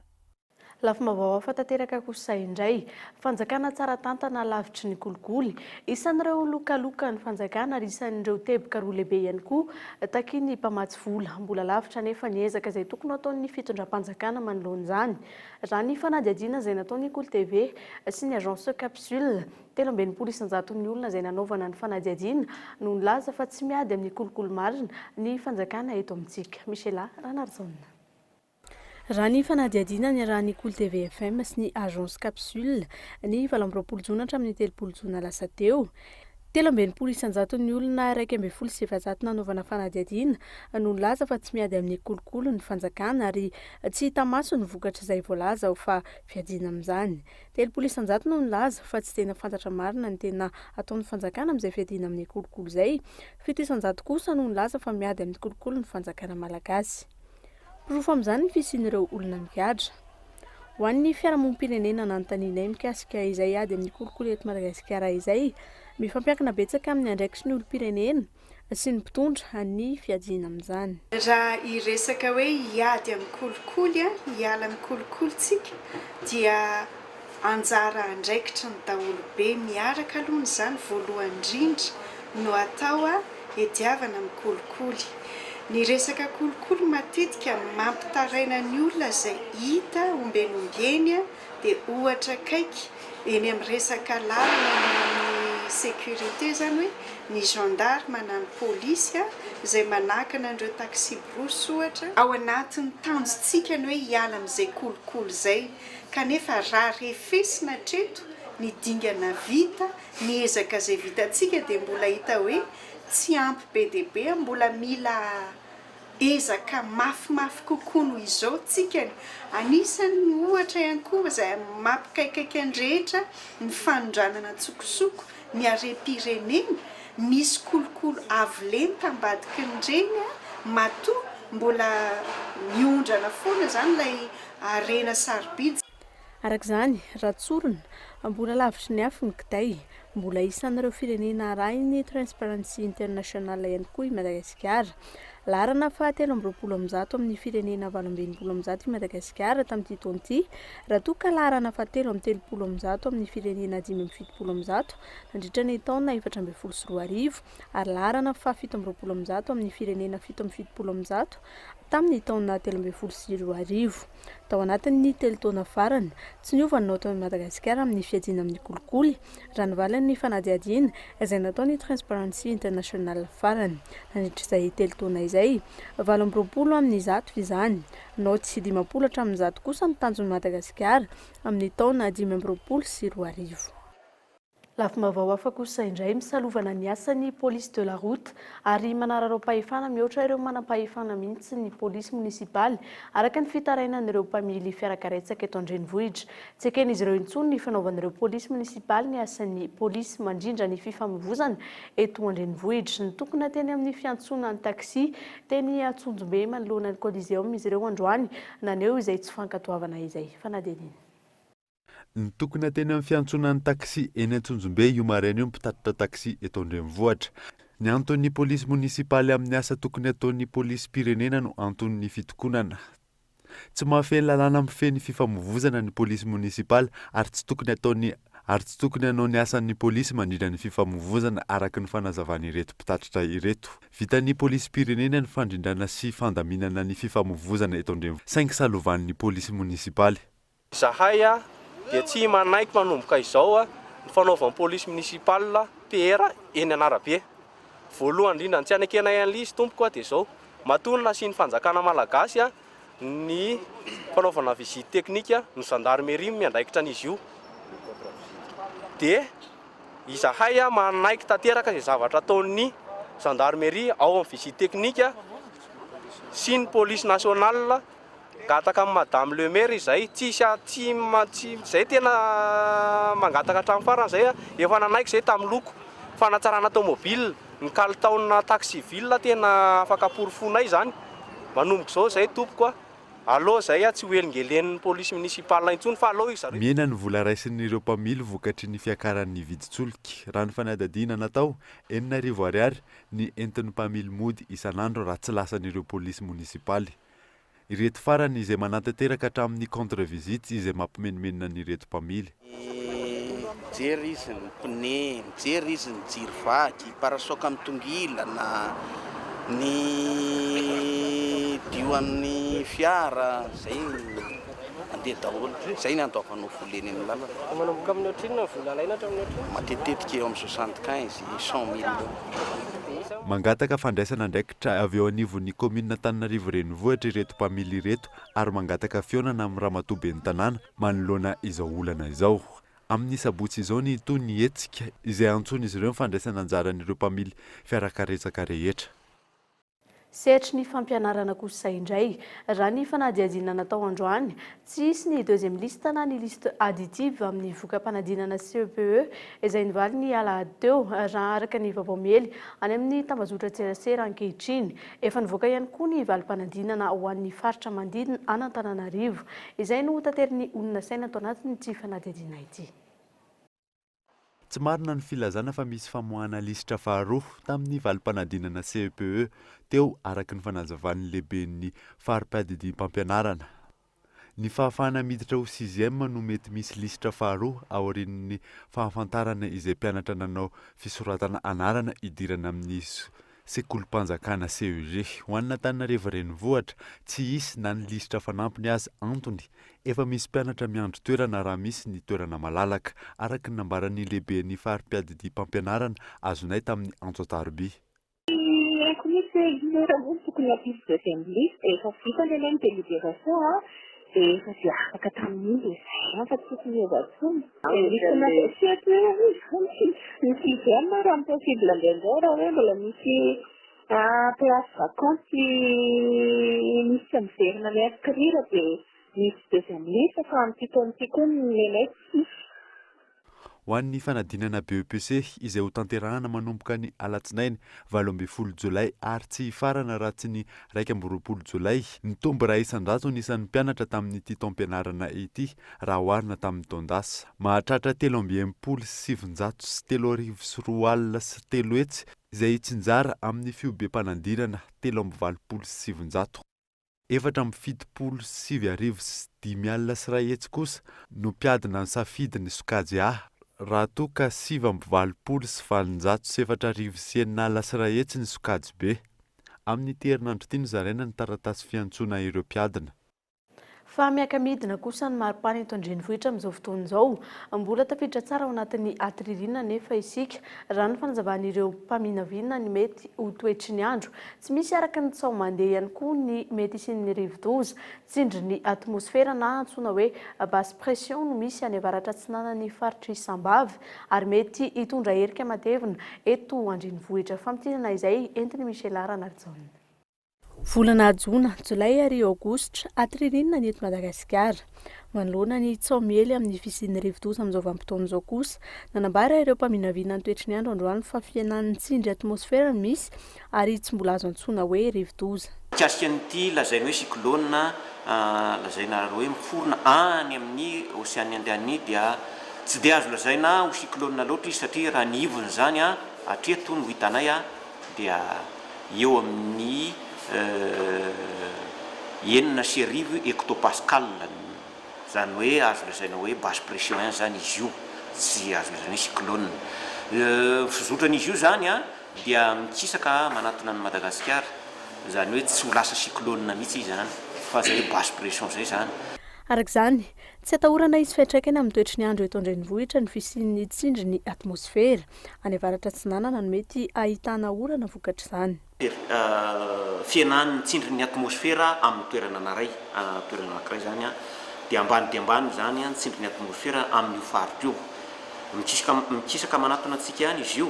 Lafim-baovao hafa tanteraka kosa indray. Fanjakana tsara tantana lavitry ny kolikoly. Isan'ireo lokalokan'ny fanjakana ary isan'ireo teboka roa lehibe ihany koa takian'ny mpamatsy vola. Mbola lavitra anefa ny ezaka izay tokony ho ataon'ny fitondram-panjakana manoloana izany. Raha ny fanadihadiana izay nataon'ny Kolo TV sy ny Agence Capsule, 63 isan-jaton'ny olona izay nanaovana ny fanadihadiana no nilaza fa tsy miady amin'ny kolikoly marina ny fanjakana eto amintsika. Michela Ranarijaona. Raha ny fanadihadiana niarahan'ny Kolo TV FM sy ny Agence Capsule ny 28 jona hatramin'ny 30 jona lasa teo, 63 isan-jaton'ny olona 411 nanaovana fanadihadiana no nilaza fa tsy miady amin'ny kolikoly ny fanjakana ary tsy hita maso ny vokatr'izay voalaza ho fa fiadiana amin'izany. 30% no nilaza fa tsy tena fantatra marina ny tena ataon'ny fanjakana amin'izay fiadiana amin'ny kolikoly izay. 7% kosa no nilaza fa miady amin'ny kolikoly ny fanjakana malagasy. Porofo amin'izany ny fisian'ireo olona migadra. Ho an'ny fiarahamonim-pirenena nanontanianay mikasika izay ady amin'ny kolikoly eto Madagasikara izay, mifampiankina betsaka amin'ny andraikitry ny olom-pirenena sy ny mpitondra ny fiadiana amin'izany. Raha hiresaka hoe hiady amin'ny kolikoly, hiala amin'ny kolikoly tsika dia anjara andraikitry ny daholobe miaraka aloha izany voalohany indrindra no atao hiadiavana amin'ny kolikoly. Ny resaka kolikoly matetika mampitaraina ny olona izay hita ombieny ombieny dia ohatra akaiky eny amin'ny resaka lalana eny amin'ny sécurité izany hoe ny gendarme na ny polisy izay manakana an'ireo taxi-brousse ohatra. Ao anatin'ny tanjontsika ny hoe hiala amin'izay kolikoly izay kanefa raha refesina hatreto ny dingana vita, ny ezaka izay vitantsika dia mbola hita hoe tsy ampy be dia be, mbola mila ezaka mafimafy kokoa noho izao tsika. Anisan'ny ohatra ihany koa izay mampikaikaika ny rehetra ny fanondranana an-tsokosoko ny harem-pirenena, misy kolokolo avo lenta ambadikin'ireny matoa mbola miondrana foana izany ilay harena sarobidy. Araka izany, raha tsorina, mbola lavitry ny afo ny kitay. Mbola isan'ireo firenena arahin'ny Transparency International ihany koa i Madagasikara. Laharana faha 123 amin'ny firenena 168 i Madagasikara tamin'ity taona ity, raha toa ka laharana faha 133 amin'ny firenena 175 nandritra ny taona 2014 ary laharana faha 127 amin'ny firenena 177 tamin'ny taona 2013. Tao anatin'ny telo taona farany, tsy niova ny naotin'i Madagasikara amin'ny fiadiana amin'ny kolikoly, raha ny valin'ny fanadihadiana izay nataon'ny Transparency International farany. Nandritra izay telo taona izay, 128 izany. Naoty 50 hatramin'ny 100 kosa ny tanjon'i Madagasikara amin'ny taona 2025. Lafim-baovao hafa kosa indray, misalovana ny asan'ny police de la route ary manararaom-pahefana mihoatra ireo manam-pahefana mihitsy ny polisy monisipaly, araka ny fitarainan'ireo mpamily fiarakaretsaka eto an-drenivohitra. Tsy eken'izy ireo intsony ny fanaovan'ireo polisy monisipaly ny asan'ny polisy mandrindra ny fifamoivozana eto an-drenivohitra. Nitokona teny amin'ny fiantsonan'ny taxi teny Antsonjombe manoloana ny Coliseum izy ireo androany, naneho izay tsy fankatoavana izay. Fanadihadiana. Nitokona teny amin'ny fiantsonan'ny taxi eny Antsonjombe io maraina io ny mpitatitra taxi eto an-drenivohitra. Ny anton'ny polisy monisipaly amin'ny asa tokony hataon'ny polisim-pirenena no anton'ny fitokonana. Tsy mahafehy ny lalàna mifehy ny fifamoivozana ny polisy monisipaly ary tsy tokony hataony ary tsy tokony hanao ny asan'ny polisy mandrindra ny fifamoivozana araka ny fanazavan'ireto mpitatitra ireto. Vitan'ny polisim-pirenena ny fandrindrana sy fandaminana ny fifamoivozana eto an-drenivohitra saingy salovan'ny polisy monisipaly. Izahay dia tsy manaiky manomboka izao ny fanaovan'ny police municipale PR eny an'arabe. Voalohany indrindra ny tsy anekenay an'ilay izy tompoko dia izao, matoa ny nasian'ny fanjakana malagasy ny fanaovana visite technique ny gendarmerie no miandraikitra an'izy io dia izahay manaiky tanteraka izay zavatra ataon'ny gendarmerie ao amin'ny visite technique sy ny police nationale. Mangataka amin'i Madame le maire izay, tsisy tsy tsy izay tena mangataka hatramin'ny farany izay, efa nanaiky izay tamin'ny loko fanatsarana tomobile, ny kalitaona taxi ville tena afaka porofoinay izany, manomboka izao izay tompoko a, Aleo izay tsy ho helingelenin'ny police municipale intsony fa aleo izy zareo. Mihena ny vola raisin'ireo mpamily vokatry ny fiakaran'ny vidin-tsolika. Raha ny fanadihadiana natao, 6000 ariary ny entin'ny mpamily mody isan'andro raha tsy lasan'ireo polisy monisipaly. Ireto farany izay manatanteraka hatramin'ny contre visite izay mampimenomenona an'ireto mpamily. Mijery izy ny pneu, mijery izy ny jiro vaky, parasoaka mitongilana, ny dioan'ny fiara, zay mandeha daholo. Zay ny andoavanao vola eny amin'ny lalana. Manomboka amin'ny ohatrinona ny vola alaina hatramin'ny ohatrinona? Matetitetika eo amin'ny 75, 100 mille eo. Mangataka fandraisana andraikitra avy eo anivon'ny kaominina Antananarivo Renivohitra ireto mpamily ireto ary mangataka fihaonana amin'ny ramatoa ben'ny tanàna manoloana izao olana izao. Amin'ny sabotsy izao ny hitohy ny hetsika izay antsoin'izy ireo ny fandraisana anjaran'ireo mpamily fiarakaretsaka rehetra. Sehatry ny fampianarana kosa indray, raha ny fanadihadiana natao androany, tsy hisy ny deuxième liste na ny liste additive amin'ny voka-panadinana CEPE izay nivaly ny alahady teo, raha araka ny vaovao miely any amin'ny tambazotran-tserasera ankehitriny. Efa nivoaka ihany koa ny valim-panadinana ho an'ny faritra manodidina an'Antananarivo, izay notaterin'ny olona saina tao anatin'ity fanadihadiana ity. Tsy marina ny filazana fa misy famoahana lisitra faharoa tamin'ny valim-panadinana CEPE teo araka ny fanazavan'ny lehiben'ny fari-piadidiam-pampianarana. Ny fahafahana miditra ho sixième no mety misy lisitra faharoa aorian'ny fahafantarana izay mpianatra nanao fisoratana anarana hidirana amin'ny sekolim-panjakana CEG. Ho an'Antananarivo Renivohitra, tsy hisy na ny lisitra fanampiny aza antony Efa misy mpianatra miandry toerana raha misy ny toerana malalaka, araka ny nambaran'ny lehiben'ny fari-piadidiam-pampianarana azonay tamin'ny antso an-taroby. Tsy haiko mihitsy hoe inona ary moa no tokony hampisy deuxième liste, efa vita ny anay ny délibération an, dia efa dia afaka tamin'iny dia izay ihany fa tsy tokony hiova intsony. Misy tsy haiko hoe hoy izany ny sixième raha ny possible indraindray raha hoe mbola misy place vacante misy tsy miverina mi-inscrire dia Misy deuxième liste fa amin'ity taona ity koa ny anay tsisy. Ho an'ny fanadinana BEPC izay hotanterahana manomboka ny alatsinainy 18 jolay ary tsy hifarana raha tsy ny 21 jolay, nitombo iray isan-jato ny isan'ny mpianatra tamin'ity taom-pianarana ity raha oharina tamin'ny taon-dasa. Mahatratra 363 360 izay hitsinjara amin'ny fihobem-panadinana 983. 974 kosa no mpiadina nisafidy ny sokajy A, raha toa ka 689 601 ny sokajy B. Amin'ity herinandro ity no zaraina ny taratasy fiantsoana ireo mpiadina. Fa miaka-midina kosa ny maripana eto an-drenivohitra amin'izao fotoana izao. Mbola tafiditra tsara ao anatin'ny ati ririnina anefa isika, raha ny fanazavan'ireo mpaminavina ny mety ho toetry ny andro. Tsy misy araka ny tsaho mandeha ihany koa ny mety hisian'ny rivodoza. Tsindrin'ny atmosfera na antsoina hoe basse pression no misy any avaratra atsinanan'ny faritr'i Sambava ary mety hitondra erika matevina eto an-drenivohitra. Famintinana izay entin'i Michela Ranarijaona. Volana jona, jolay ary aogositra, aty ririnina ny eto Madagasikara. Manoloana ny tsaho miely amin'ny fisian'ny rivodoza amin'izao vanim-potoana izao kosa, nanambara ireo mpaminavina ny toetry ny andro androany fa fihenan'ny tsindry atmosfera no misy ary tsy mbola azo antsoina hoe rivodoza. Mikasika an'ity lazaina hoe cyclone lazaina hoe miforona any amin'ny Oseana Indiana dia tsy dia azo lazaina ho cyclone loatra izy satria raha ny ivony izany hatreto no hitanay dia eo amin'ny 1006 hectopascal, izany hoe azo lazaina hoe basse pression ihany izany izy io, tsy azo lazaina hoe cyclone. Ny fizotran'izy io izany dia mikisaka manatona an'i Madagasikara, izany hoe tsy ho lasa cyclone mihitsy izy izany, fa izay hoe basse pression izay izany. Araka izany, tsy atahorana hisy fiantraikany amin'ny toetry ny andro eto an-drenivohitra ny fisian'ny tsindrin'ny atmosfera. Any avaratra atsinanana no mety ahitana orana vokatr'izany. Fihenan'ny tsindrin'ny atmosfera amin'ny toerana anaray, toerana anankiray izany dia ambany dia ambany izany ny tsindrin'ny atmosfera amin'io faritra io. Mikisaka mikisaka manatona antsika ihany izy io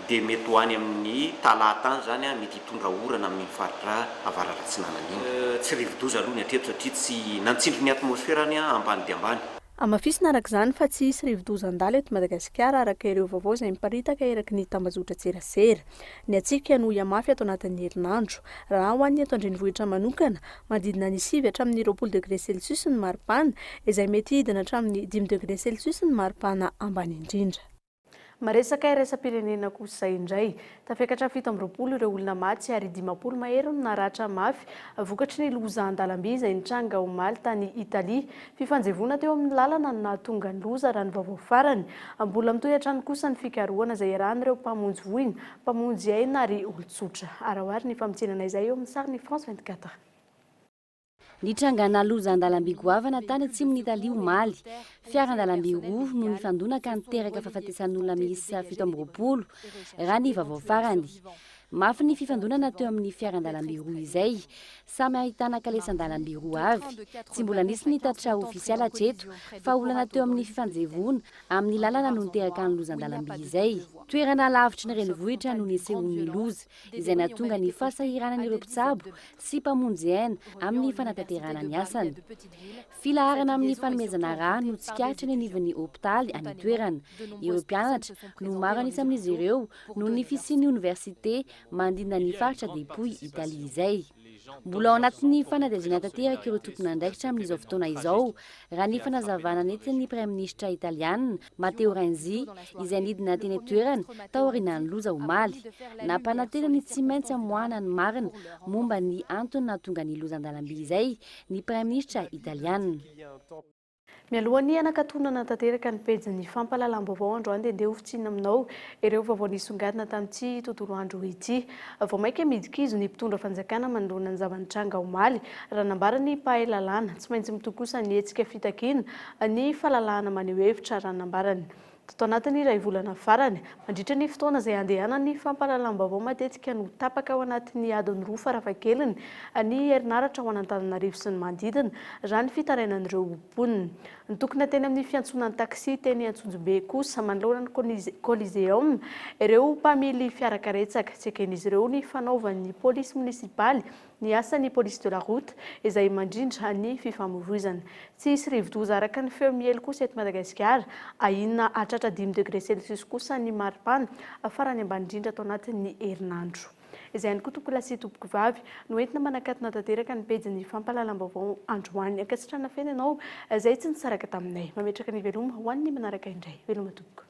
dia mety ho any amin'ny talata any izany mety hitondra orana amin'iny faritra avaratra atsinanana iny. Tsy rivodoza aloha ny hatreto satria tsy na ny tsindrin'ny atmosfera any ambany dia ambany. Hamafisina araka izany fa tsy hisy rivodoza handalo eto Madagasikara araka ireo vaovao izay miparitaka eraky ny tambajotran-tserasera. Ny hatsiaka no hihamafy ato anatin'ny herinandro. Raha ho an'ny eto an-drenivohitra manokana, manodidina ny 9 hatramin'ny 20 degré celsius ny maripana, izay mety hidina hatramin'ny 5 degré celsius ny maripana ambany indrindra. Maresaka iraisam-pirenena kosa indray. Tafiakatra 27 ireo olona maty ary 50 mahery no naratra mafy vokatry ny loza an-dalamby izay nitranga omaly tany Italia. Fifanjevoana teo amin'ny lalana no nahatonga ny loza raha ny vaovao farany. Mbola mitohy hatrany kosa ny fikarohana izay iarahan'ireo mpamonjy voina, mpamonjy aina ary olon-tsotra. Araho àry ny famintinana izay eo amin'ny sarin'ny France 24. Nitrangana loza an-dalamby goavana tany atsimon'i Italia omaly. Fiara an-dalamby roa no nifandona ka niteraka fahafatesan'olona miisa 27, raha ny vaovao farany. Mafy ny fifandonana teo amin'ny fiara an-dalamby roa izay samy ahitana kalesan-dalamby roa avy. Tsy mbola nisy ny tatitra ofisialy hatreto fa olana teo amin'ny fifanjevoana amin'ny lalana no niteraka ny loza an-dalamby izay. Toerana lavitry ny renivohitra no nisehoan'ny loza, izay nahatonga ny fahasahiranan'ireo mpitsabo sy mpamonjy aina amin'ny fanatanterahana ny asany. Filaharana amin'ny fanomezana rà no tsikaritra eny anivon'ny hopitaly any an-toerana. Ireo mpianatra no maro an'isa amin'izy ireo noho ny fisian'ny oniversite manodidina ny faritra Depuy Italie izay. Mbola ao anatin'ny fanadihadiana tanteraka ireo tompon'andraikitra amin'izao fotoana izao, raha ny fanazavana nentin'ny praiminisitra italiana, Matteo Renzi, izay nidina teny an-toerana taorian'ny loza omaly. Nampanantena ny tsy maintsy hamoahana ny marina momba ny antony nahatonga ny loza an-dalamby izay ny praiminisitra italiana. Mialohan'ny hanakatonana tanteraka ny pejin'ny fampahalalam-baovao androany dia ndeha hofintinina aminao ireo vaovao nisongadina tamin'ity tontolo andro ity. Vao mainka midi-kizo ny mpitondra fanjakana manoloana ny zava-nitranga omaly, raha nambaran'ny mpahay lalàna. Tsy maintsy mitohy kosa ny hetsika fitakiana ny fahalalahana maneho hevitra, raha ny nambarany. Tato anatin'ny iray volana farany, mandritra ny fotoana izay andehanan'ny fampahalalam-baovao matetika no tapaka ao anatin'ny adiny roa farafahakeliny ny herinaratra ho an'Antananarivo sy ny manodidina, raha ny fitarainan'ireo mponina. Nitokona teny amin'ny fiantsonan'ny taxi teny Antsonjombe kosa manoloana ny Coliseum ireo mpamily fiarakaretsaka. Tsy eken'izy ireo ny fanaovan'ny polisy monisipaly ny asan'ny Police de la route izay mandrindra ny fifamoivoizana. Tsy hisy rivodoza araka ny feo miely kosa eto Madagasikara. Ahiana hahatratra 5 degré celsius kosa ny maripana farany ambany indrindra ato anatin'ny herinandro. Izay ihany koa tompokolahy sy tompokovavy no entina manakatona tanteraka ny pejin'ny fampahalalam-baovao androany. Ankasitrahana feno ianao izay tsy nisaraka taminay. Mametraka ny veloma ho an'ny manaraka indray. Veloma tompoko.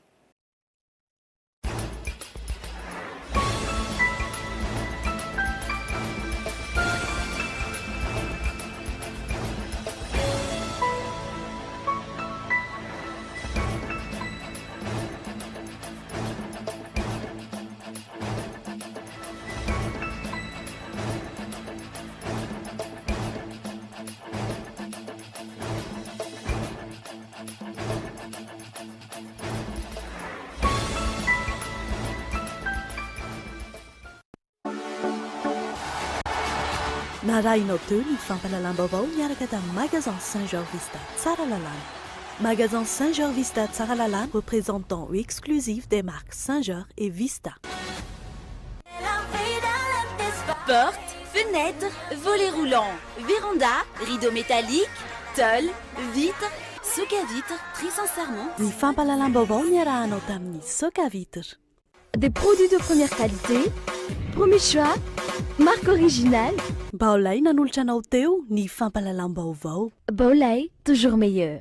Narahinao teo ny fampahalalam-baovao niaraka tamin'ny Magasin Saint Georges Vista Tsaralalàna. Magasin Saint Georges Vista Tsaralalàna, représentant exclusif des marques Saint Georges et Vista. Porte, fenêtre, volet roulant, véranda, rideau métallique, tôle, vitre, Soka Vitre, très sincèrement. Ny fampahalalam-baovao niarahanao tamin'ny Soka Vitre. Des produits de première qualité, premier choix, marque originale. Baolai nanolotra anao teo ny fampahalalam-baovao. Baolai, toujours meilleur.